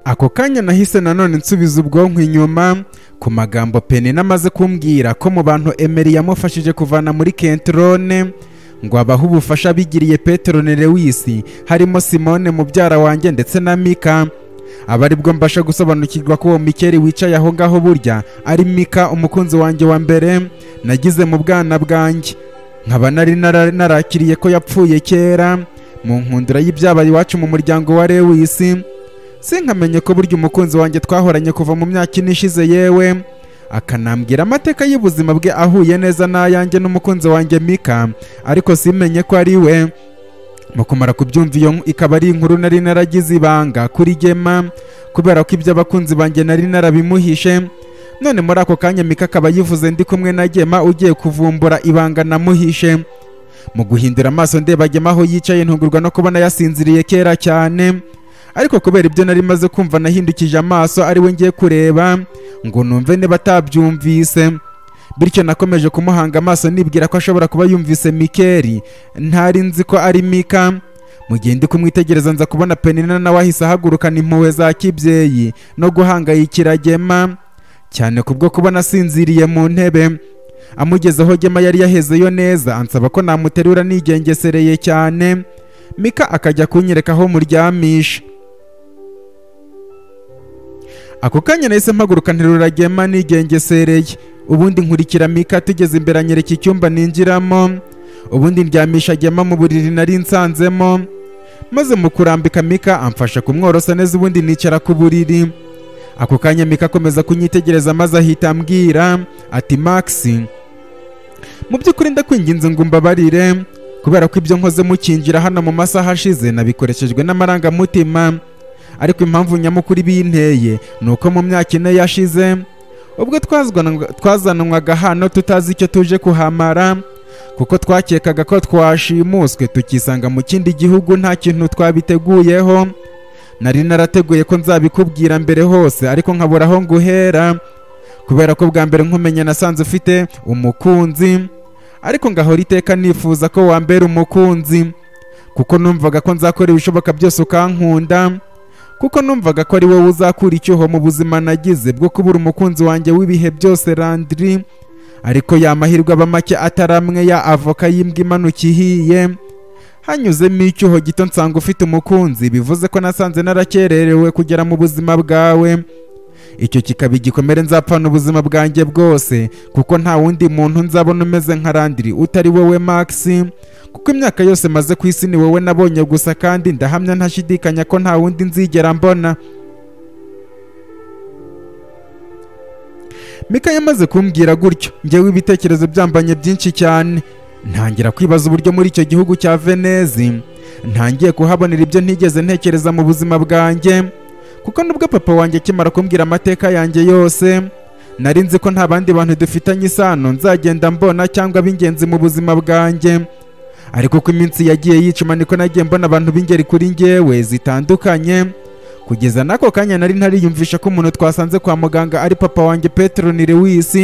Ako kanya nahise nanone nsubiza ubwonko inyuma ku magambo Penina amaze kumbwira ko mu bantu Emery yamufashije kuvana muri Kentrone ngo abahe ubufasha bigiriye Petero na Lewis, harimo Simone mubyara wanjye ndetse na Mika. Aba aribwo mbasha gusobanukirwa ko uwo Mikeri wicaye aho ngaho burya ari Mika, umukunzi wanjye wa mbere nagize mu bwana bwanjye, nkaba nari narakiriye ko yapfuye kera mu nkundura y'ibyabaye iwacu mu muryango wa Lewis. Sinkamenye ko burya umukunzi wanjye twahoranye kuva mu myaka ine ishize, yewe akanambwira amateka y'ubuzima bwe ahuye neza n'ayanjye n'umukunzi wanjye Mika, ariko simenye ko ari we. Mu kumara kubyumva iyo ikaba ari inkuru nari naragize ibanga kuri Gema, kubera ko ibyo abakunzi banjye nari narabimuhishe. None muri ako kanya Mika akaba yivuze ndi kumwe na Gema ugiye kuvumbura ibanga namuhishe. Mu guhindura amaso ndeba Gema aho yicaye, ntungurwa no kubona yasinziriye kera cyane, ariko kubera ibyo nari maze kumva nahindukije amaso ari we ngiye kureba ngo numve niba atabyumvise. Bityo nakomeje kumuhanga amaso nibwira ko ashobora kuba yumvise Mikeri, ntari nzi ko ari Mika. Mu gihe ndi kumwitegereza nza kubona Penina nawe ahise ahagurukana impuhwe za kibyeyi no guhangayikira Gema cyane kubwo kubona asinziriye mu ntebe. Amugezeho Gema yari yahezeyo neza, ansaba ko namuterura nigengesereye cyane, Mika akajya kunyereka aho muryamisha. Ako kanya nahise mpaguruka nterura Gema nigengesereye, ubundi nkurikira Mika. Tugeze imbere anyereka icyumba ninjiramo, ubundi ndyamisha Gema mu buriri nari nsanzemo, maze mu kurambika Mika amfasha kumworosa neza, ubundi nicara ku buriri. Ako kanya Mika akomeza kunyitegereza maze ahita ambwira ati Max, mu by'ukuri ndakwinginze ngo umbabarire kubera ko ibyo nkoze mukinjira hano mu masaha ashize nabikoreshejwe n'amarangamutima, ariko impamvu nyamukuru binteye ni uko mu myaka ine yashize ubwo twazanwaga hano tutazi icyo tuje kuhamara, kuko twakekaga ko twashimuswe tukisanga mu kindi gihugu nta kintu twabiteguyeho. Nari narateguye ko nzabikubwira mbere hose, ariko nkabura aho nguhera, kubera ko bwa mbere nkumenya nasanze ufite umukunzi, ariko ngahora iteka nifuza ko wambera umukunzi, kuko numvaga ko nzakora ibishoboka byose ukankunda, kuko numvaga ko ari wowe uzakura icyuho mu buzima nagize bwo kubura umukunzi wanjye w'ibihe byose Landry. Ariko ya mahirwe aba make ataramwe ya avoka y'imbwa imanuka ihiye, hanyuzemo icyuho gito nsanga ufite umukunzi, bivuze ko nasanze narakererewe kugera mu buzima bwawe. Icyo kikaba igikomere nzapfana ubuzima bwanjye bwose, kuko nta wundi muntu nzabona umeze nka Landry utari wowe Max, kuko imyaka yose maze ku isi ni wowe nabonye gusa, kandi ndahamya ntashidikanya ko nta wundi nzigera mbona. Mika yamaze kumbwira gutyo, njyewe ibitekerezo byambanye byinshi cyane, ntangira kwibaza uburyo muri icyo gihugu cya Venezi ntangiye kuhabonera ibyo ntigeze ntekereza mu buzima bwanjye, kuko nubwo papa wanjye akimara kumbwira amateka yanjye yose nari nzi ko nta bandi bantu dufitanye isano nzagenda mbona cyangwa b'ingenzi mu buzima bwanjye. Ariko uko iminsi yagiye yicuma niko nagiye mbona abantu b'ingeri kuri njyewe zitandukanye, kugeza n'ako kanya nari ntariyumvisha ko umuntu twasanze kwa muganga ari papa wanjye Petero Lewis,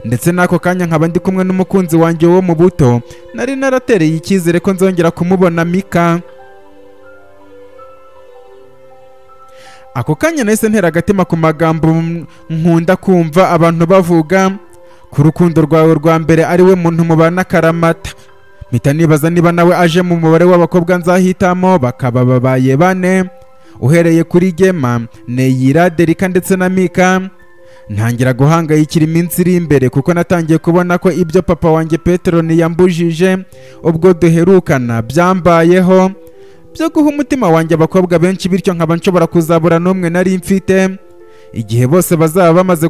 ndetse n'ako kanya nkaba ndi kumwe n'umukunzi wanjye wo mu buto nari naratereye icyizere ko nzongera kumubona Mika. Ako kanya nahise ntera agatima ku magambo nkunda kumva abantu bavuga ku rukundo rwawe rwa mbere ari we muntu mubana akaramata. Mpita nibaza niba nawe aje mu mubare w'abakobwa nzahitamo bakaba babaye bane, uhereye kuri Gema, Neyira, Derika ndetse na Mika. Ntangira guhangayikira iminsi iri imbere, kuko natangiye kubona ko ibyo papa wanjye Petero ntiyambujije ubwo duherukana byambayeho byo guha umutima wanjye abakobwa benshi, bityo nkaba nshobora kuzabura n'umwe nari mfite igihe bose bazaba bamaze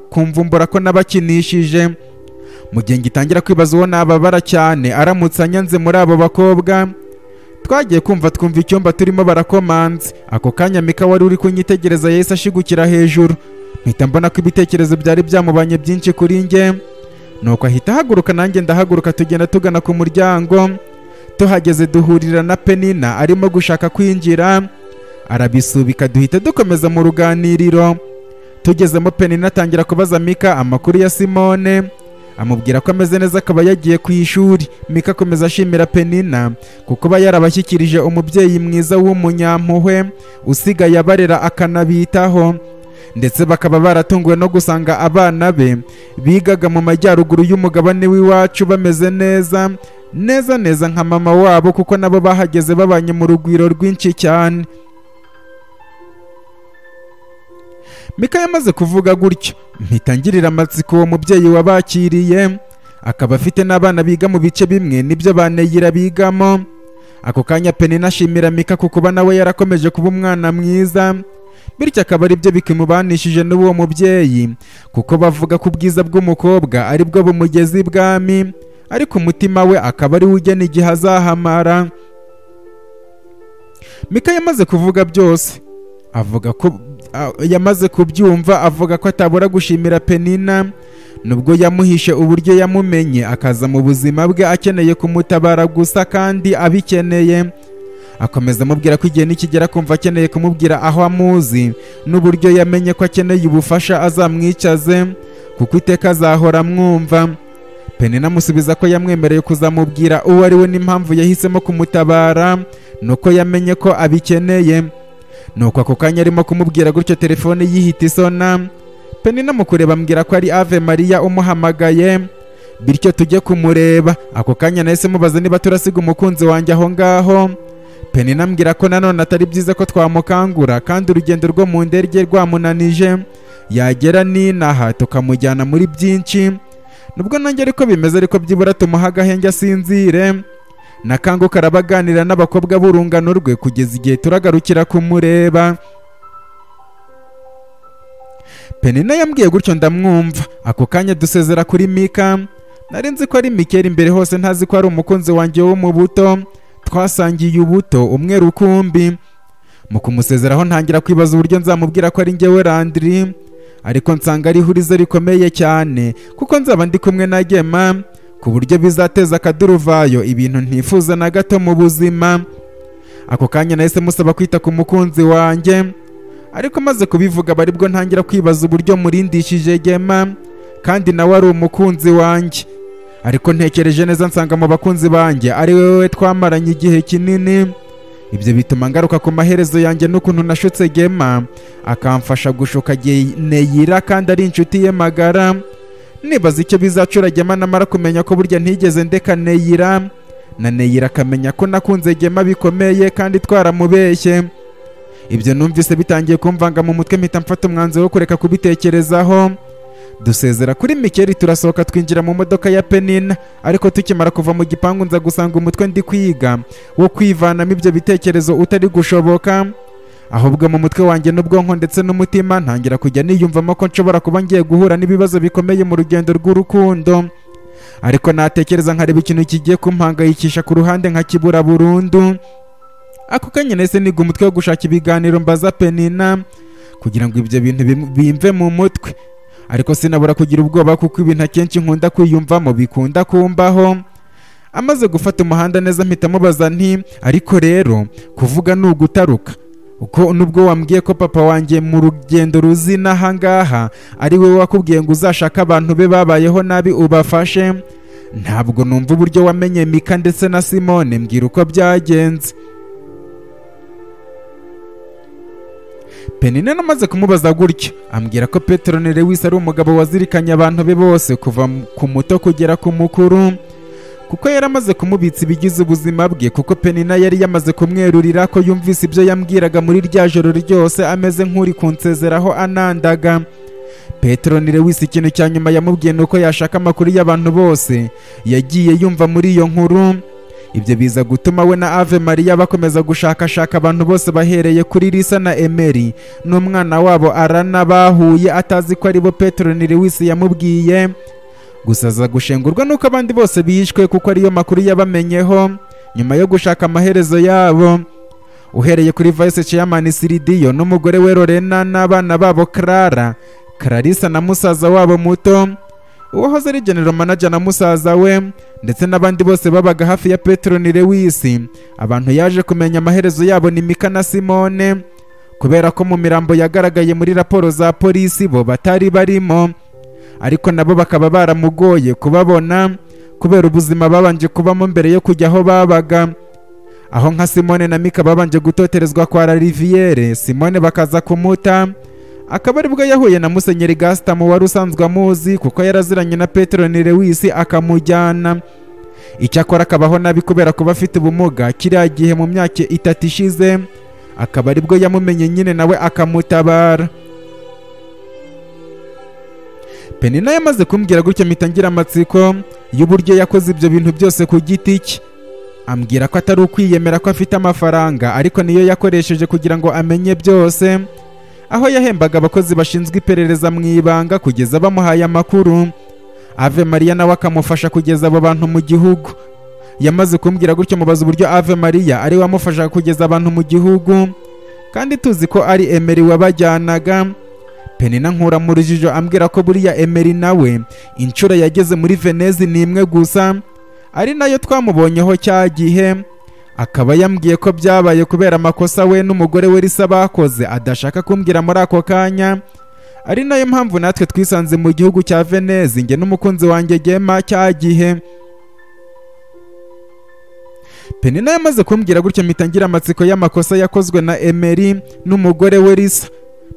kumvumbura ko nabakinishije. Mu gihe ngitangira kwibaza uwo nababara cyane aramutse anyanze muri abo bakobwa, twagiye kumva twumva icyumba turimo barakomanze. Ako kanya Mika wari uri kunyitegereza yahise ashigukira hejuru, mpita mbona ko ibitekerezo byari byamubanye byinshi kuri njye, nuko ahita ahaguruka nanjye ndahaguruka tugenda tugana ku muryango. Tuhageze duhurira na Penina arimo gushaka kwinjira, arabisubika duhita dukomeza mu ruganiriro. Tugezemo Penina atangira kubaza Mika amakuru ya Simone, Amubwira ko ameze neza, akaba yagiye ku ishuri. Mika akomeza ashimira Penina kuko aba yarabashyikirije umubyeyi mwiza w'umunyampuhwe usigaye abarera akanabitaho, ndetse bakaba baratunguwe no gusanga abana be bigaga mu majyaruguru y'umugabane w'iwacu bameze neza neza neza nka mama wabo, kuko nabo bahageze babanye mu rugwiro rwinshi cyane. Mika yamaze kuvuga gutyo mpitangirira amatsiko uwo mubyeyi wabakiriye, akaba afite n'abana biga mu bice bimwe nibyo baneyira bigamo. Ako kanya Penina ashimira Mika kuko kuba nawe yarakomeje kuba umwana mwiza, bityo akaba aribyo bikimubanishije n'uwo mubyeyi, kuko bavuga ko ubwiza bw'umukobwa aribwo bumugeza ibwami, ariko umutima we akaba ari we ugena igihe azahamara. Mika yamaze kuvuga byose, avuga ko yamaze kubyumva, avuga ko atabura gushimira Penina nubwo yamuhishe uburyo yamumenye akaza mu buzima bwe akeneye kumutabara gusa kandi abikeneye. Akomeza amubwira ko igihe nikigera kumva akeneye kumubwira aho amuzi n'uburyo yamenye ko akeneye ubufasha azamwicaze, kuko iteka azahora amwumva. Penina amusubiza ko yamwemereye kuzamubwira uwo ari we n'impamvu yahisemo kumutabara, nuko yamenye ko abikeneye. Nuko ako kanya arimo kumubwira gutyo telefone yihita isona. Penina mu kureba ambwira ko ari Ave Maria umuhamagaye, bityo tujye kumureba. Ako kanya nahise mubaza niba turasiga umukunzi wanjye aho ngaho. Penina ambwira ko nanone atari byiza ko twamukangura kandi urugendo rwo mu ndege rwamunanije, yagera n'inaha tukamujyana muri byinshi. Nubwo nanjye ariko bimeze, ariko byibura tumuha agahenge asinzire. Nakanguka arabaganira n'abakobwa b'urungano rwe kugeza igihe turagarukira kumureba. Penina yambwiye gutyo ndamwumva. Ako kanya dusezera kuri Mika. Nari nzi ko ari Mikeli imbere hose, ntazi ko ari umukunzi wanjye wo mu buto twasangiye ubuto umwe rukumbi. Mu kumusezeraho ntangira kwibaza uburyo nzamubwira ko ari njyewe Landry, ariko nsanga ari ihurizo rikomeye cyane kuko nzaba ndi kumwe na Gema, ku buryo bizateza akaduruvayo ibintu ntifuza na gato mu buzima. Ako kanya nahise musaba kwita ku mukunzi wanjye, ariko maze kubivuga baribwo ntangira kwibaza uburyo murindishije Gema kandi nawe ari umukunzi wanjye. Ariko ntekereje neza nsanga mu bakunzi banjye ari wewe twamaranye igihe kinini. Ibyo bituma ngaruka ku maherezo yanjye n'ukuntu nashutse Gema akamfasha gushuka Neyira kandi ari inshuti ye magara. Nibaza icyo bizacura Gema namara kumenya ko burya ntigeze ndeka Neyira, na Neyira akamenya ko nakunze Gema bikomeye kandi twaramubeshye. Ibyo numvise bitangiye kumvanga mu mutwe, mpita mfata umwanzuro wo kureka kubitekerezaho. Dusezera kuri Mikeli turasohoka twinjira mu modoka ya Penina, ariko tukimara kuva mu gipangu nza gusanga umutwe ndi kwiga wo kwivanamo ibyo bitekerezo utari gushoboka. Ahubwo mu mutwe wanjye n'ubwonko ndetse n'umutima ntangira kujya niyumvamo ko nshobora kuba ngiye guhura n'ibibazo bikomeye mu rugendo rw'urukundo, ariko natekereza nkareba ikintu kigiye kumpangayikisha ku ruhande nkakibura burundu. Ako kanya nahise niga umutwe wo gushaka ibiganiro mbaza Penina kugira ngo ibyo bintu bimve mu mutwe, ariko sinabura kugira ubwoba kuko ibintu akenshi nkunda kwiyumvamo bikunda kumbaho. Amaze gufata umuhanda neza mpita mubaza nti ariko rero kuvuga ni ugutaruka, uko nubwo wambwiye ko papa wanjye mu rugendo ruzina ahangaha ari we wakubwiye ngo uzashaka abantu be babayeho nabi ubafashe, ntabwo numva uburyo wamenye Mika ndetse na Simone, mbwira uko byagenze. Penina namaze kumubaza gutyo ambwira ko Petronile Lewis ari umugabo wazirikanye abantu be bose kuva ku muto kugera ku mukuru, kuko yaramaze kumubitsa ibigize ubuzima bwe, kuko Penina yari yamaze kumwerurira ko yumvise ibyo yambwiraga muri rya joro ryose ameze nk'uri kunsezeraho anandaga. Petronile Lewis ikintu cya nyuma yamubwiye nuko yashaka amakuru y'abantu bose yagiye yumva muri iyo nkuru. Ibyo biza gutuma we na Ave Maria bakomeza gushakashaka abantu bose bahereye kuri Lisa na Emery n'umwana wabo Arana bahuye atazi ko aribo Petronile Lewis yamubwiye. Gusa aza gushengurwa nuko abandi bose bishwe kuko ariyo makuru yabamenyeho nyuma yo gushaka amaherezo yabo, uhereye kuri Vice Chairman Siridiyo n'umugore we Lorena n'abana babo Clara, Clarissa na musaza wabo muto, uwahoze ari General Manager na musaza we, ndetse n'abandi bose babaga hafi ya Petronile Lewis. Abantu yaje kumenya amaherezo yabo ni Mika na Simone, kubera ko mu mirambo yagaragaye muri raporo za polisi bo batari barimo. ariko nabo bakaba baramugoye kubabona kubera ubuzima babanje kubamo mbere yo kujya aho babaga. Aho nka Simone na Mika babanje gutoterezwa kwa La Riviere, Simone bakaza kumuta, akaba aribwo yahuye na Musenyeri Gaston wari usanzwe amuzi kuko yaraziranye na Petero Lewis akamujyana. Icyakora akabaho nabi kubera kuba afite ubumuga kiriya gihe mu myaka 3 ishize, akaba aribwo yamumenye nyine nawe akamutabara. Penina yamaze kumbwira gutyo mpita ngira amatsiko y'uburyo yakoze ibyo bintu byose ku giti cye. Ambwira ko atari ukwiyemera ko afite amafaranga, ariko niyo yakoresheje kugira ngo amenye byose, aho yahembaga abakozi bashinzwe iperereza mu ibanga kugeza bamuhaye amakuru. Ave Maria nawe akamufasha kugeza abo bantu mu gihugu. Yamaze kumbwira gutyo mubaza uburyo Ave Maria ari wamufasha kugeza abantu mu gihugu, kandi tuzi ko ari Emery wabajyanaga. Penina nkura mu rujijo ambwira ko buriya Emery nawe inshuro yageze muri Veneze ni imwe gusa, ari nayo twamubonyeho cya gihe. Akaba yambwiye ko byabaye kubera amakosa we n'umugore we Lisa bakoze adashaka kumbwira muri ako kanya, ari nayo mpamvu natwe twisanze mu gihugu cya Veneze njye n'umukunzi wanjye Gema cya gihe. Penina yamaze kumbwira gutyo mpita ngira amatsiko y'amakosa yakozwe na Emery n'umugore we Lisa.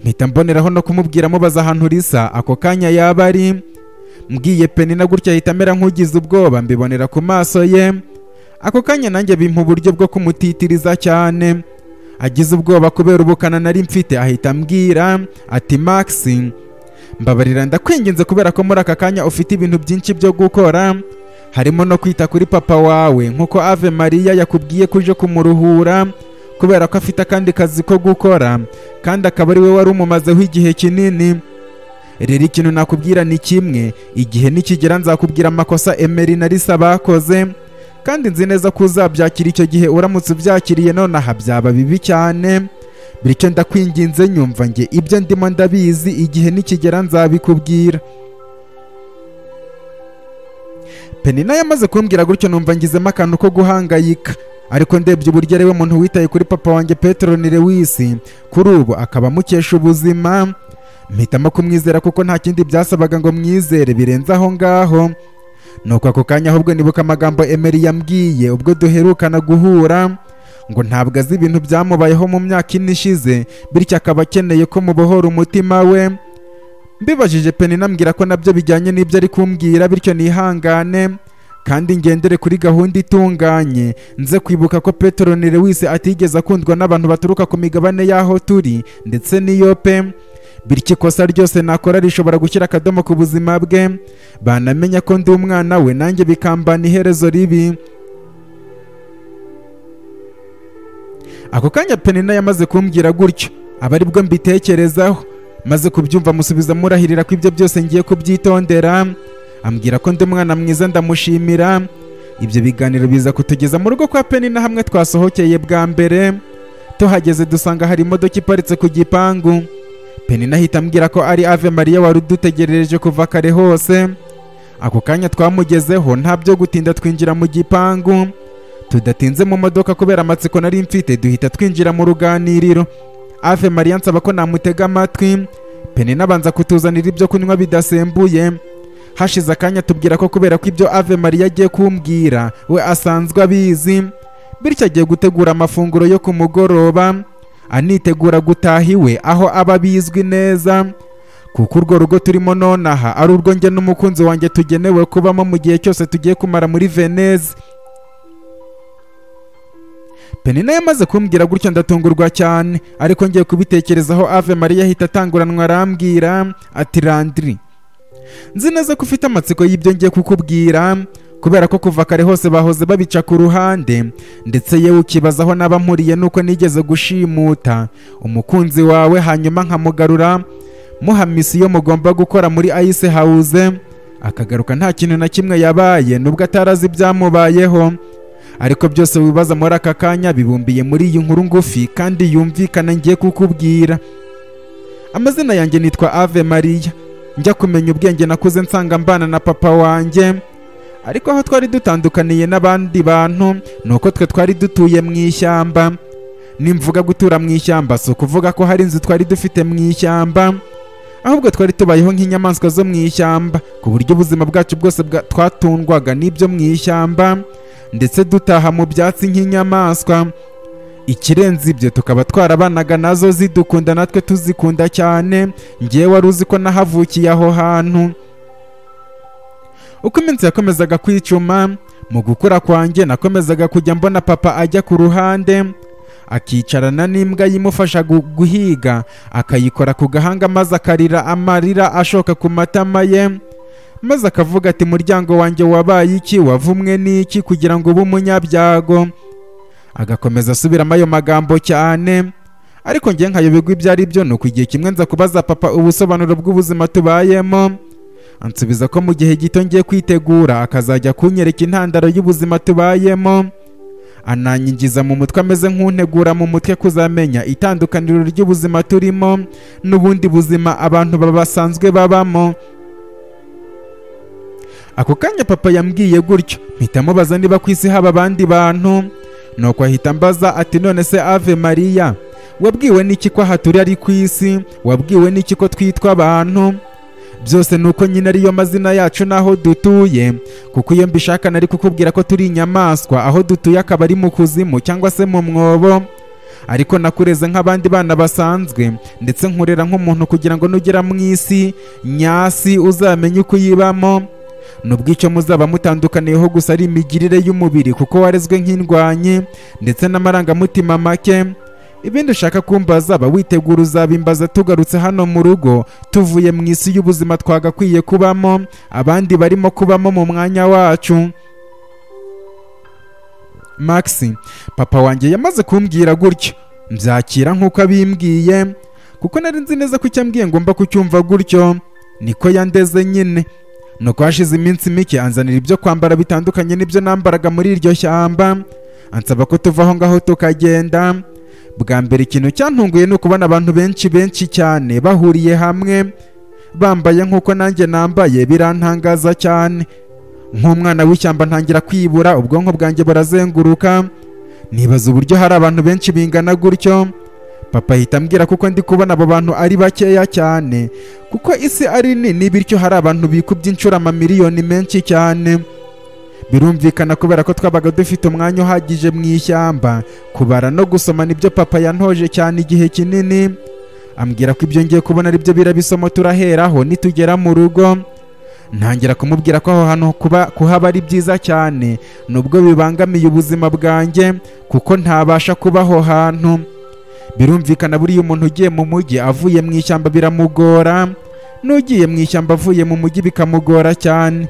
Mpita mboneraho no kumubwira mubaza ahantu Lisa ako kanya yaba ari. Mbwiye Penina gutya ahita amera nk'ugize ubwoba, mbibonera ku maso ye. Ako kanya nanjye bimpa uburyo bwo kumutitiriza cyane. Agize ubwoba kubera ubukana nari mfite, ahita ambwira ati Max, mbabarira ndakwinginze kubera ko muri aka kanya ufite ibintu byinshi byo gukora, harimo no kwita kuri papa wawe nkuko Ave Maria yakubwiye kuje kumuruhura kubera ko afite akandi kazi ko gukora, kandi akaba ari we wari umumazeho igihe kinini. Rero ikintu nakubwira ni kimwe, igihe nikigera nzakubwira amakosa Emery na Lisa bakoze, kandi nzi neza ko uzabyakira icyo gihe. Uramutse ubyakiriye nonaha byaba bibi cyane, bityo ndakwinginze nyumva nge ibyo ndimo ndabizi, igihe nikigera nzabikubwira. Penina yamaze kumbwira gutyo numva ngizemo akantu ko guhangayika, ariko ndebye uburyo ari we muntu witaye kuri papa wanjye Petero Lewis kuri ubu akaba amukesha ubuzima, mpitamo kumwizera kuko nta kindi byasabaga ngo mwizere birenze aho ngaho. Nuko ako kanya ahubwo nibuka amagambo Emery yambwiye ubwo duherukana guhura, ngo ntabwo azi ibintu byamubayeho mu myaka 4 ishize, bityo akaba akeneye ko mubohora umutima we. Mbibajije Penina ambwira ko nabyo bijyanye n'ibyo ari kumbwira, bityo nihangane kandi ngendere kuri gahunda itunganye, nze kwibuka ko Petero Lewis atigeze akundwa n'abantu baturuka ku migabane y'aho turi ndetse n'iyo pe, bityo ikosa ryose nakora rishobora gushyira akadomo ku buzima bwe, banamenya ko ndi umwana we nanjye bikambana iherezo ribi. Ako kanya Penina yamaze kumbwira gutyo aba aribwo mbitekerezaho, maze kubyumva musubiza murahirira ko ibyo byose ngiye kubyitondera. Ambwira ko ndi umwana mwiza ndamushimira. Ibyo biganiro biza kutugeza mu rugo kwa Penina hamwe twasohokeye bwa mbere. Tuhageze dusanga hari imodoka iparitse ku gipangu. Penina ahita ambwira ko ari Ave Maria wari udutegerereje kuva kare hose. Ako kanya twamugezeho nta byo gutinda twinjira mu gipangu. Tudatinze mu modoka kubera amatsiko nari mfite, duhita twinjira mu ruganiriro. Ave Maria nsaba ko namutega amatwi. Penina abanza kutuzanira ibyo kunywa bidasembuye. Hashize akanya tubwira ko kubera ko ibyo Ave Maria agiye kumbwira we asanzwe abizi, bityo agiye gutegura amafunguro yo kumugoroba, anitegura gutaha iwe aho aba bizwi neza, kuko urwo rugo turimo nonaha ari urwo njye n'umukunzi wanjye tugenewe kubamo mu gihe cyose tugiye kumara muri Veneze. Penina yamaze kumbwira gutyo ndatungurwa cyane, ariko ngiye kubitekerezaho Ave Maria ahita atanguranwa arambwira ati Landry, nzi neza ko ufite amatsiko y'ibyo ngiye kukubwira, kubera ko kuva kare hose bahoze babica ku ruhande, ndetse yewe ukibazaho naba mpuriye nuko nigeze gushimuta umukunzi wawe hanyuma nkamugarura muha misiyo mugomba gukora muri Ice House, akagaruka nta kintu na kimwe yabaye nubwo atarazi ibyamubayeho. Ariko byose wibaza muri aka kanya bibumbiye muri iyi nkuru ngufi kandi yumvikana ngiye kukubwira. Amazina yanjye nitwa Ave Maria. Njya kumenya ubwenge nakuze nsanga mbana na papa wanjye, ariko aho twari dutandukaniye n'abandi bantu nuko twe twari dutuye mu ishyamba. Nimvuga gutura mu ishyamba si ukuvuga ko hari inzu twari dufite mu ishyamba, Ahubwo twari tubayeho nk'inyamaswa zo mu ishyamba, ku buryo ubuzima bwacu bwose twatungwaga n'ibyo mu ishyamba, ndetse dutaha mu byatsi nk'inyamaswa. Ikirenze ibyo, tukaba twarabanaga nazo zidukunda, natwe tuzikunda cyane. Ngewe wari uzi ko nahavukiye aho hantu. Uko iminsi yakomezaga kwicuma mu gukura kwanjye, nakomezaga kujya mbona papa ajya ku ruhande akicarana n'imbwa yimufasha guhiga, akayikora ku gahanga maze akarira amarira ashoka ku matama ye, maze akavuga ati: "Muryango wanjye wabaye iki? Wavumwe n'iki kugira ngo ube umunyabyago?" Agakomeza asubiramo ayo magambo cyane, ariko njye nkayoberwa ibyo ari byo. Nuko igihe kimwe nza kubaza papa ubusobanuro bw'ubuzima tubayemo, ansubiza ko mu gihe gito ngiye kwitegura akazajya kunyereka intandaro y'ubuzima tubayemo, ananyinjiza mu mutwe ameze nk'untegura mu mutwe kuzamenya itandukaniro ry'ubuzima turimo n'ubundi buzima abantu basanzwe babamo. Ako kanya papa yambwiye gutyo, mpita mubaza niba ku isi haba abandi bantu. Nuko ahita ambaza ati: "None se Ave Maria, wabwiwe n'iki ko aha turi ari ku isi? Wabwiwe n'iki ko twitwa abantu?" "Byose ni uko nyine ariyo mazina yacu n'aho dutuye, kuko iyo mbishaka nari kukubwira ko turi inyamaswa, aho dutuye akaba ari mu kuzimu cyangwa se mu mwobo. Ariko nakureze nk'abandi bana basanzwe, ndetse nkurera nk'umuntu kugira ngo nugera mu isi nyasi uzamenye uko uyibamo, nubwo icyo muzaba mutandukaniyeho gusa ari imigirire y'umubiri, kuko warezwe nk'indwanyi ndetse n'amarangamutima make. Ibindi ushaka kumbaza, ba witegura uzabimbaza tugarutse hano mu rugo, tuvuye mu isi y'ubuzima twagakwiye kubamo, abandi barimo kubamo mu mwanya wacu." Max, papa wanjye yamaze kumbwira gutyo, mbyakira nk'uko abimbwiye, kuko nari nzi neza ko icyo ambwiye ngomba kucyumva gutyo, niko yandeze nyine. Nuko hashize iminsi mike anzanira ibyo kwambara bitandukanye n'ibyo nambaraga muri iryo shyamba, ansaba ko tuva aho ngaho tukagenda. Bwa mbere ikintu cyantunguye ni ukubona abantu benshi benshi cyane bahuriye hamwe bambaye nk'uko nanjye nambaye, birantangaza cyane. Nk'umwana w'ishyamba ntangira kwibura, ubwonko bwanjye burazenguruka, nibaza uburyo hari abantu benshi bingana gutyo. Papa ahita ambwira kuko ndi kubona abo bantu ari bakeya cyane, kuko isi ari nini, bityo hari abantu bikubye inshuro amamiliyoni menshi cyane. Birumvikana kubera ko twabaga dufite umwanya uhagije mu ishyamba, kubara no gusoma nibyo papa yantoje cyane igihe kinini. Ambwira ko ibyo ngiye kubona aribyo birabisomo turaheraho nitugera mu rugo. Ntangira kumubwira ko aho hantu kuhaba ari byiza cyane, nubwo bibangamiye ubuzima bwanjye kuko ntabasha kuba aho hantu. Birumvikana buriya umuntu ugiye mu mujyi avuye mu ishyamba biramugora, n'ugiye mu ishyamba avuye mu mujyi bikamugora cyane.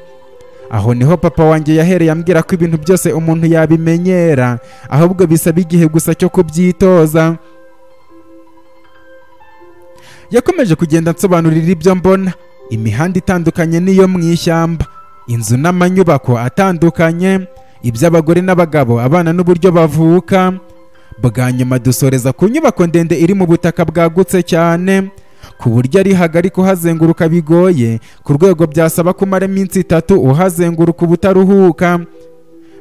Aho niho papa wanjye yahereye ambwira ko ibintu byose umuntu yabimenyera, ahubwo bisaba igihe gusa cyo kubyitoza. Yakomeje kugenda ansobanurira ibyo mbona: imihanda itandukanye n'iyo mu ishyamba, inzu n'amanyubako atandukanye, iby'abagore n'abagabo, abana n'uburyo bavuka. Bwa nyuma dusoreza ku nyubako ndende iri mu butaka bwagutse cyane, ku buryo ari hagari kuhazenguruka bigoye, ku rwego byasaba kumara iminsi 3 uhazenguruka ubutaruhuka.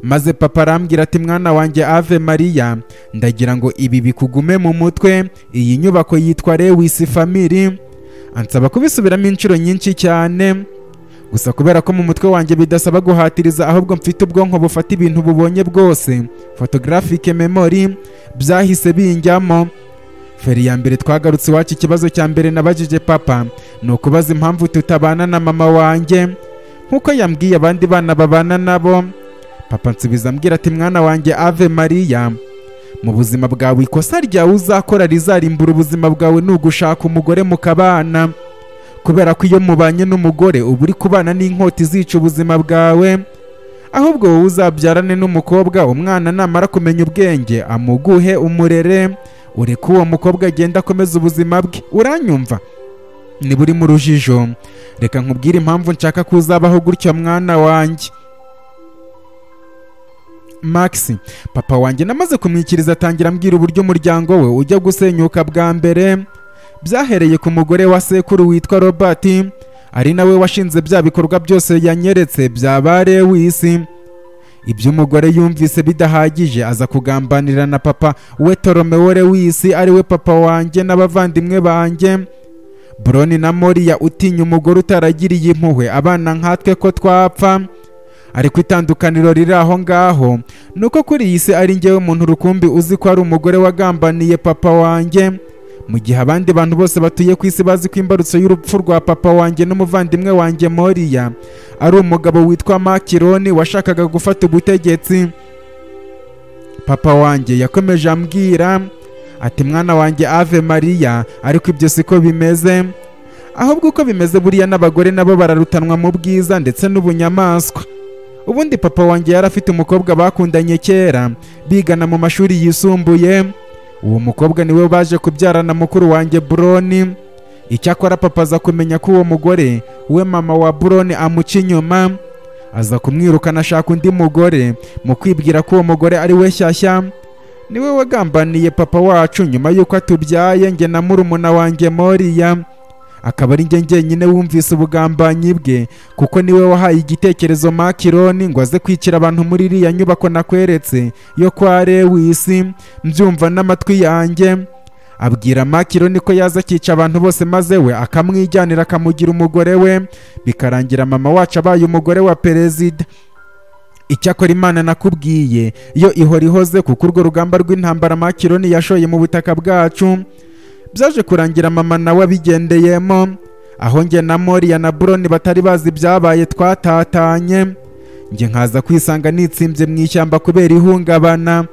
Maze papa arambwira ati: "Mwana wanjye Ave Maria, ndagira ngo ibi bikugume mu mutwe, iyi nyubako yitwa Lewis Family." Ansaba kubisubiramo inshuro nyinshi cyane, gusa kubera ko mu mutwe wanjye bidasaba guhatiriza, ahubwo mfite ubwonko bufata ibintu bubonye bwose, photographic memory, byahise binjyamo. Feri ya mbere twagarutse iwacu, ikibazo cya mbere nabajije papa ni ukubaza impamvu tutabana na mama wanjye nk'uko yambwiye abandi bana babana nabo. Papa nsubiza ambwira ati: "Mwana wanjye Ave Maria, mu buzima bwawe ikosa ryawe uzakora rizarimbura ubuzima bwawe ni ugushaka umugore mukabana, kubera ko iyo mubanye n'umugore uba uri kubana n'inkota izica ubuzima bwawe. Ahubwo wowe uzabyarane n'umukobwa, umwana namara kumenya ubwenge amuguhe umurere, ureke uwo mukobwa agenda akomeza ubuzima bwe. Uranyumva? Niba uri mu rujijo, reka nkubwire impamvu nshaka ko uzabaho gutyo mwana wanjye." Max, papa wanjye namaze kumwikiriza atangira ambwira uburyo umuryango we ujya gusenyuka. Bwa mbere byahereye ku mugore wa sekuru witwa Robert, ari nawe washinze bya bikorwa byose yanyeretse bya ba Lewis. Ibyo umugore yumvise bidahagije, aza kugambanira na papa we Toromeo Lewis, ari we papa wanjye n'abavandimwe banjye. Broni na Moriya utinya umugore utaragiriye impuhwe abana nkatwe ko twapfa. Ariko itandukaniro riri aho ngaho nuko kuri iyi si ari njyewe muntu rukumbi uzi ko ari umugore wagambaniye papa wanjye, mu gihe abandi bantu bose batuye ku isi bazi ko imbarutso y'urupfu rwa papa wanjye n'umuvandimwe wanjye Moriya ari umugabo witwa Makironi washakaga gufata ubutegetsi. Papa wanjye yakomeje ambwira ati mwana wanjye Ave Maria, ariko ibyo siko bimeze, ahubwo uko bimeze buriya n'abagore nabo bararutanwa mu bwiza ndetse n'ubunyamaswa. Ubundi papa wanjye yari afite umukobwa bakundanye kera bigana mu mashuri yisumbuye. Uwo mukobwa niwe baje kubyarana mukuru wanjye Broni. Icyakora papa aza kumenya ko uwo mugore we mama wa Broni amuca inyuma, aza kumwirukana ashaka undi mugore mu kwibwira ko uwo mugore ari we shyashya. Niwe wagambaniye papa wacu nyuma y'uko atubyaye njye na murumuna wanjye Moriya, akaba ari njye njyenyine wumvise ubugambanyi bwe, kuko niwe wahaye igitekerezo Makironi ngo aze kwicira abantu muri iriya nyubako nakweretse yo kwa Lewisi. Mbyumva n'amatwi yanjye. Abwira Makironi ko yaza akica abantu bose maze we akamwijyanira akamugira umugore we, bikarangira mama wacu abaye umugore wa perezida. Icyakora Imana nakubwiye yo ihora ihoze, kuko urwo rugamba rw'intambara Makironi yashoye mu butaka bwacu byaje kurangira mama nawe abigendeyemo, aho njye na Moriya na Broni batari bazi ibyabaye twatatanye, njye nkaza kwisanga nitsimbye mu ishyamba kubera ihungabana.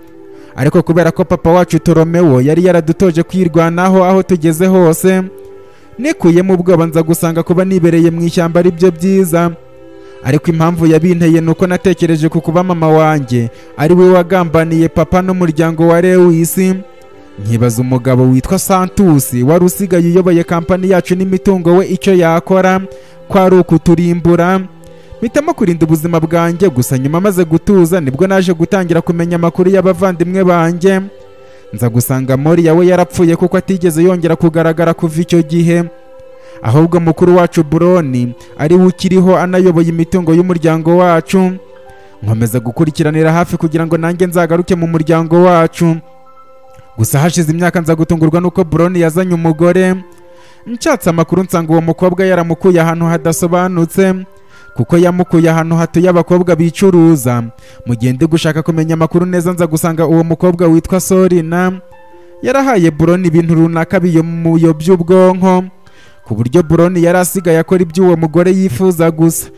Ariko kubera ko papa wacu Toromewo yari yaradutoje kwirwanaho aho tugeze hose, nikuyemo ubwoba nza gusanga kuba nibereye mu ishyamba ari byo byiza. Ariko impamvu yabinteye nuko natekereje ku kuba mama wanjye ari we wagambaniye papa n'umuryango wa Lewisi. Nkibaza umugabo witwa Santusi wari usigaye uyoboye kampani yacu n'imitungo we icyo yakora ko ari ukuturimbura. Mpitamo kurinda ubuzima bwanjye gusa. Nyuma maze gutuza nibwo naje gutangira kumenya amakuru y'abavandimwe banjye. Nza gusanga Moriya we yarapfuye kuko atigeze yongera kugaragara kuva icyo gihe, ahubwo mukuru wacu Broni ari we ukiriho anayoboye imitungo y'umuryango wacu. Nkomeza gukurikiranira hafi kugira ngo nanjye nzagaruke mu muryango wacu. Gusa hashize imyaka nza gutungurwa nuko Broni yazanye umugore. Nshatse amakuru nsanga uwo mukobwa yaramukuye ahantu hadasobanutse, kuko yamukuye ahantu hatuye abakobwa bicuruza. Mu gihe ndi gushaka kumenya amakuru neza nza gusanga uwo mukobwa witwa Sorina yarahaye Broni ibintu runaka biyomuyobya ubwonko, ku buryo Broni yari asigaye akora ibyo uwo mugore yifuza gusa.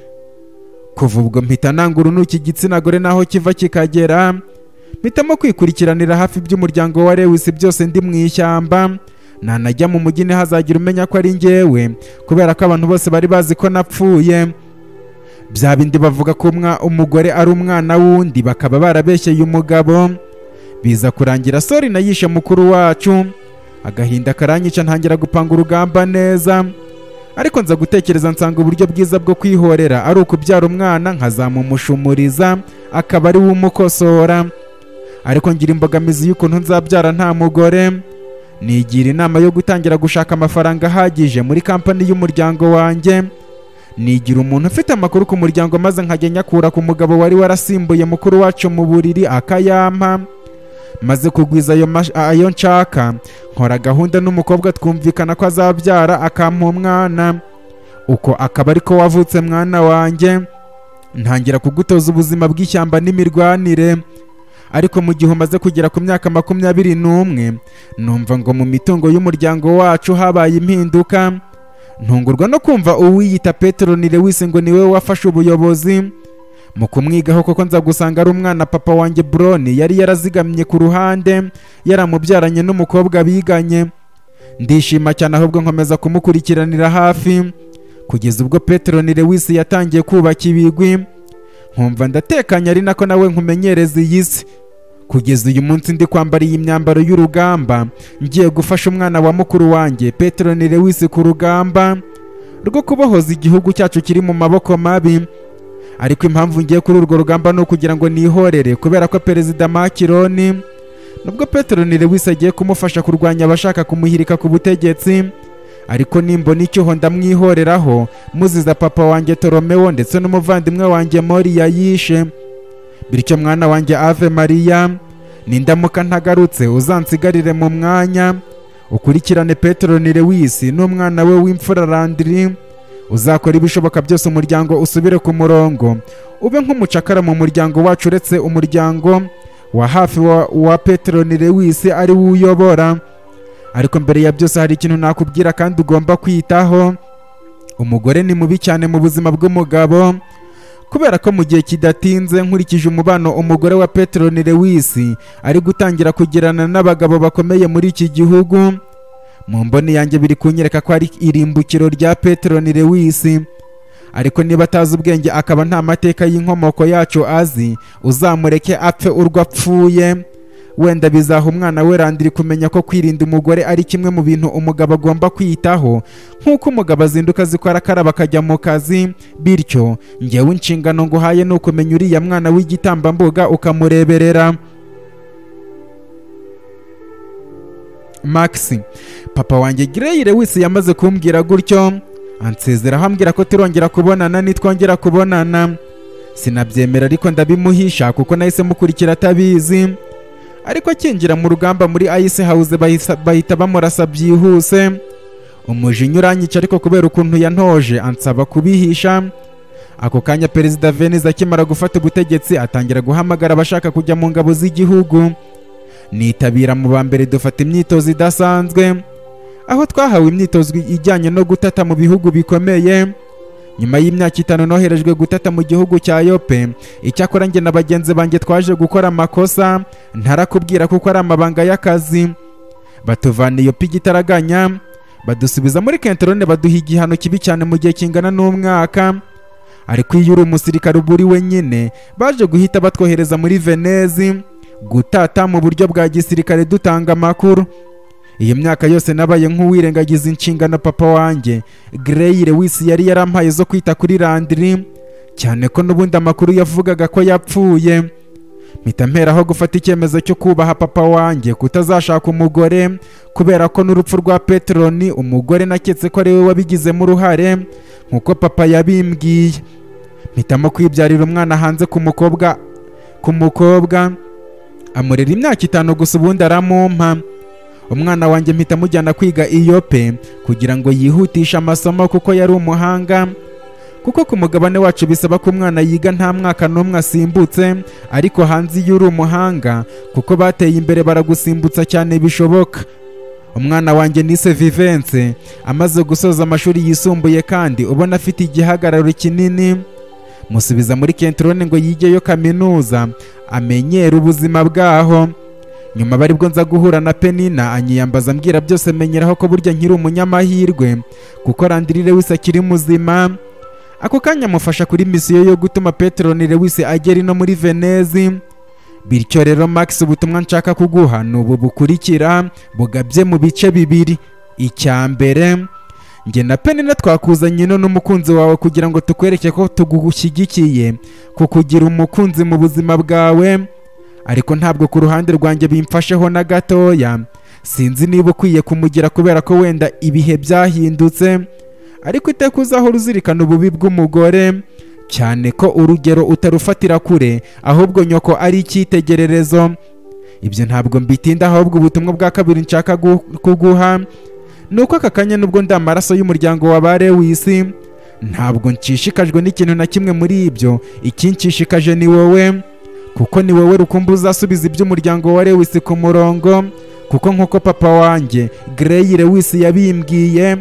Kuva ubwo mpita nanga urunuka igitsina gore naho kiva kikagera, mpitamo kwikurikiranira hafi by'umuryango wa Lewisi byose ndi mu ishyamba. Nanajya mu mujyi ntihazagira umenya ko ari njyewe, kubera ko abantu bose bari bazi ko napfuye. Bya bindi bavuga ko umugore ari umwana wundi bakaba barabeshyeye umugabo. Biza kurangira Sorina yishe mukuru wacu. Agahinda karanyica ntangira gupanga urugamba neza, ariko nza gutekereza nsanga uburyo bwiza bwo kwihorera ari ukubyara umwana nkazamumushumuriza akaba ari we umukosora. Ariko ngira imbogamizi y'ukuntu nzabyara nta mugore. Nigira inama yo gutangira gushaka amafaranga ahagije muri kampani y'umuryango wanjye. Nigira umuntu ufite amakuru ku muryango maze nkajya nyakura ku mugabo wari warasimbuye mukuru wacu mu buriri akayampa. Maze kugwiza ayo nshaka, nkora gahunda n'umukobwa twumvikana ko azabyara akampa umwana. Uko akaba ariko wavutse mwana wanjye. Ntangira kugutoza ubuzima bw'ishyamba n'imirwanire. Ariko mu gihe umaze kugera ku myaka 21 numva ngo mu mitungo y'umuryango wacu habaye impinduka. Ntungurwa no kumva uwiyita Petero ni Lewis ngo niwe wafashe ubuyobozi. Mu kumwigaho koko nza gusanga ari umwana papa wanjye Broni yari yarazigamye ku ruhande, yaramubyaranye n'umukobwa biganye. Ndishima cyane ahubwo nkomeza kumukurikiranira hafi kugeza ubwo Petero ni Lewis yatangiye kubaka ibigwi. Nkumva ndatekanye ari nako nawe nkumenyereza iyi si. Kugeza uyu munsi ndi kwambara iyi myambaro y'urugamba, ngiye gufasha umwana wa mukuru wanjye Petero ni Lewis ku rugamba rwo kubohoza igihugu cyacu kiri mu maboko mabi. Ariko impamvu ngiye kuri urwo rugamba ni ukugira ngo nihorere, kubera ko perezida Makironi nubwo Petero ni Lewis agiye kumufasha kurwanya abashaka kumuhirika ku butegetsi, ariko nimbona icyuho ndamwihoreraho muziza papa wanjye Toromewo ndetse n'umuvandimwe wanjye Moriya yishe. Bityo mwana wanjye Ave Maria, nindamuka ntagarutse uzansigarire mu mwanya, Ukurikirane Petroni Lewis n'umwana we w'imfura Landry. Uzakora ibishoboka byose umuryango usubire ku murongo, ube nk'umucakara mu muryango wacu, uretse umuryango wa hafi wa Petroni Lewis ari we uyobora. Ariko mbere ya byose hari ikintu nakubwira kandi ugomba kwitaho. Umugore ni mubi cyane mu buzima bw'umugabo, kubera ko mu gihe kidatinze nkurikije umubano umugore wa Petroni Lewis ari gutangira kugirana n'abagabo bakomeye muri iki gihugu, mu mboni yanjye biri kunyereka ko ari irimbukiro rya Petroni Lewis. Ariko niba atazi ubwenge akaba nta mateka y'inkomoko yacu azi, uzamureke apfe urwo apfuye. Wenda bizaha umwana we Landry kumenya ko kwirinda umugore ari kimwe mu bintu umugabo agomba kwitaho, nk'uko umugabo azinduka azikora akaraba akajya mu kazi. Bityo ngewe inshingano nguhaye ni ukumenya uriya mwana w'igitambambuga ukamureberera. Max, papa wanjye Grey Lewis yamaze kumbwira gutyo, ansezeraho ambwira ko turongera kubonana nitwongera kubonana. Sinabyemera ariko ndabimuhisha kuko nahise mukurikira atabizi. Ariko akinjira mu rugamba muri Ice House bahita bamurasa byihuse. Umujinya uranyica, ariko kubera ukuntu yantoje ansaba kubihisha. Ako kanya Perezida Venez akimara gufata ubutegetsi atangira guhamagara abashaka kujya mu ngabo z'igihugu. Nitabira mu ba mbere, dufata imyitozo idasanzwe, aho twahawe imyitozo ijyanye no gutata mu bihugu bikomeye. Nyuma y'imyaka 5 noherejwe gutata mu gihugu cya Yope. Icyakora njye na bagenzi banjye twaje gukora amakosa ntarakubwira kuko ari amabanga y'akazi. Batuvana Yope igitaraganya, badusubiza muri Kentrone, baduha igihano kibi cyane mu gihe kingana n'umwaka. Ariko iyo uri umusirikare uba uri wenyine, baje guhita batwohereza muri Venezi gutata mu buryo bwa gisirikare dutanga amakuru. Iyo myaka yose nabaye nk'uwirengagiza inshingano papa wanjye Grey Lewis yari yarampaye zo kwita kuri Landry, cyane ko n'ubundi amakuru yavugaga ko yapfuye. Mpita mperaho gufata icyemezo cyo kubaha papa wanjye kutazashaka umugore, kubera ko n'urupfu rwa Petroni umugore naketse ko ari we wabigizemo uruhare nkuko papa yabimbwiye. Mpitamo kwibyarira umwana hanze ku mukobwa amurera imyaka 5 gusa, ubundi aramumpa. Umwana wanjye mpita mujyana kwiga Iyope kugira ngo yihutishe amasomo kuko yari umuhanga, kuko ku mugabane wacu bisaba ko umwana yiga nta mwaka n'umwe asimbutse, ariko hanze iyo uri umuhanga kuko bateye imbere baragusimbutsa cyane bishoboka. Umwana wanjye nise Vivence amaze gusoza amashuri yisumbuye kandi ubona afite igihagararo kinini, musubiza muri Kentrone ngo yigeyo kaminuza amenyere ubuzima bwaho. Nyuma bari bwo nza guhura na Penina anyiyambaza ambwira byose, menyeraho ko burya nkiri umunyamahirwe kuko Landry Lewis akiri muzima. Ako kanya amufasha kuri misiyo yo gutuma Petroni Lewis agera ino muri Venezi. Bityo rero Max, ubutumwa nshaka kuguha ni ubu bukurikira bugabye mu bice bibiri. Icya mbere, njye na Penina twakuzanye ino n'umukunzi wawe kugira ngo tukwereke ko tugushyigikiye kukugira umukunzi mu buzima bwawe, ariko ntabwo ku ruhande rwanjye bimfasheho na gatoya. Sinzi niba ukwiye kumugira kubera ko wenda ibihe byahindutse, ariko iteka uzahora uzirikana ububi bw'umugore, cyane ko urugero utarufatira kure ahubwo nyoko ari icyitegererezo. Ibyo ntabwo mbitinda, ahubwo ubutumwa bwa kabiri nshaka kuguha nuko aka kanya nubwo ndi amaraso y'umuryango wa ba Lewis, ntabwo nshishikajwe n'ikintu na kimwe muri ibyo. Ikinshishikaje ni wowe, kuko ni wowe rukumbi uzasubiza iby'umuryango wa Lewis ku murongo, kuko nkuko papa wanjye Grey Lewis yabimbwiye,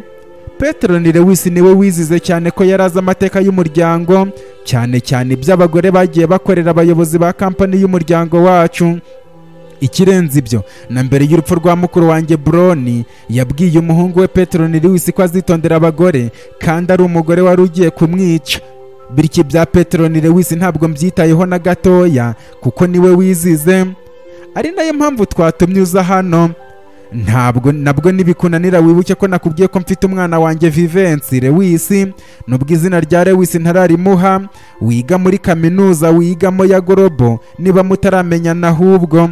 Petroni Lewis niwe wizize cyane ko yarazi amateka y'umuryango, cyane cyane iby'abagore bagiye bakorera abayobozi ba kampani y'umuryango wacu. Ikirenze ibyo, na mbere y'urupfu rwa mukuru wanjye Broni yabwiye umuhungu we Petroni Lewis ko azitondera abagore kandi ari umugore wari ugiye kumwica. Bityo ibya Petroni Lewis ntabwo mbyitayeho na gatoya kuko niwe wizize, ari nayo mpamvu twatumye uza hano. Ntabwo nabwo nibikunanira wibuke ko nakubwiye ko mfite umwana wanjye Vivence Lewis, nubwo izina rya Lewis ntararimuha, wiga muri kaminuza wigamo ya Gorobo niba mutaramenyana ahubwo,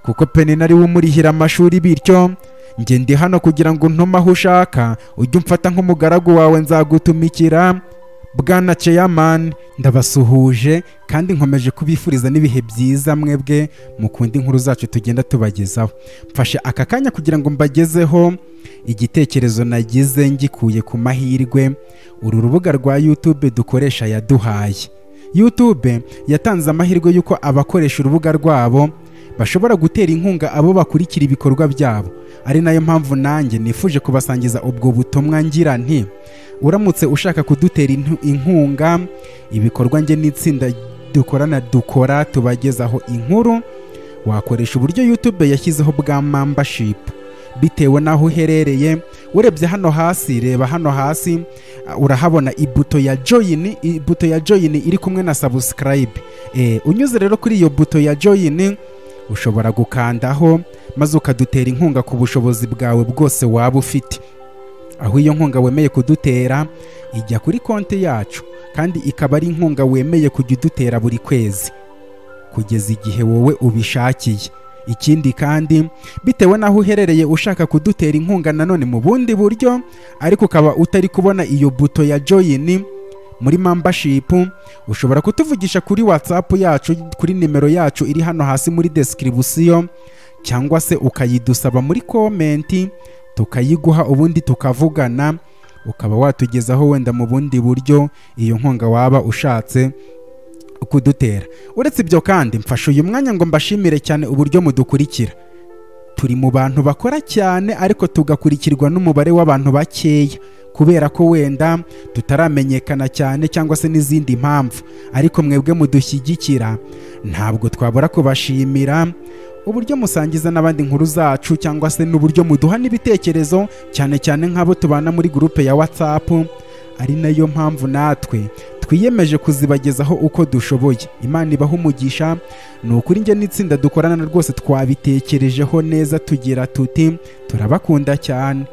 kuko Penina ari we umurihira amashuri. Bityo njye ndi hano kugira ngo ntume aho ushaka, ujye umfata nk'umugaragu wawe nzagutumikira. Bwana Chairman, ndabasuhuje kandi nkomeje kubifuriza n'ibihe byiza mwebwe mukunda inkuru zacu tugenda tubagezaho. Mfashe aka kanya kugira ngo mbagezeho igitekerezo nagize ngikuye ku mahirwe uru rubuga rwa YouTube dukoresha yaduhaye. YouTube yatanze amahirwe y'uko abakoresha urubuga rwabo bashobora gutera inkunga abo bakurikira ibikorwa byabo, ari nayo mpamvu nanjye nifuje kubasangiza ubwo butumwa ngira nti uramutse ushaka kudutera inkunga ibikorwa nge n'itsinda dukorana dukora tubagezaho inkuru, wakoresha uburyo YouTube yashyizeho bwa membership. Bitewe n'aho uherereye, urebye hano hasi, reba hano hasi urahabona ibuto ya join, ibuto ya join iri kumwe na subscribe. Unyuze rero kuri iyo buto ya join ushobora gukandaho maze ukadutera inkunga ku bushobozi bwawe bwose waba ufite. Aho iyo nkunga wemeye kudutera ijya kuri konti yacu, kandi ikaba ari inkunga wemeye kujya udutera buri kwezi kugeza igihe wowe ubishakiye. Ikindi kandi, bitewe n'aho uherereye ushaka kudutera inkunga nanone mu bundi buryo ariko ukaba utari kubona iyo buto ya join muri membership, ushobora kutuvugisha kuri WhatsApp yacu kuri nimero yacu iri hano hasi muri description, cyangwa se ukayidusaba muri comment tukayiguha, ubundi tukavugana ukaba watugezaho wenda mu bundi buryo iyo nkunga waba ushatse kudutera. Uretse ibyo kandi, mfashe uyu mwanya ngo mbashimire cyane uburyo mudukurikira. Turi mu bantu bakora cyane ariko tugakurikirwa n'umubare w'abantu bakeya kubera ko wenda tutaramenyekana cyane cyangwa se n'izindi mpamvu, ariko mwebwe mudushyigikira ntabwo twabura kubashimira uburyo musangiza n'abandi inkuru zacu, cyangwa se n'uburyo muduha n'ibitekerezo, cyane cyane nk'abo tubana muri groupe ya WhatsApp, ari nayo mpamvu natwe twiyemeje kuzibagezaho uko dushoboye. Imana ibaha umugisha. Ni ukuri njye n'itsinda dukorana rwose twabitekerejeho neza tugira tuti turabakunda cyane.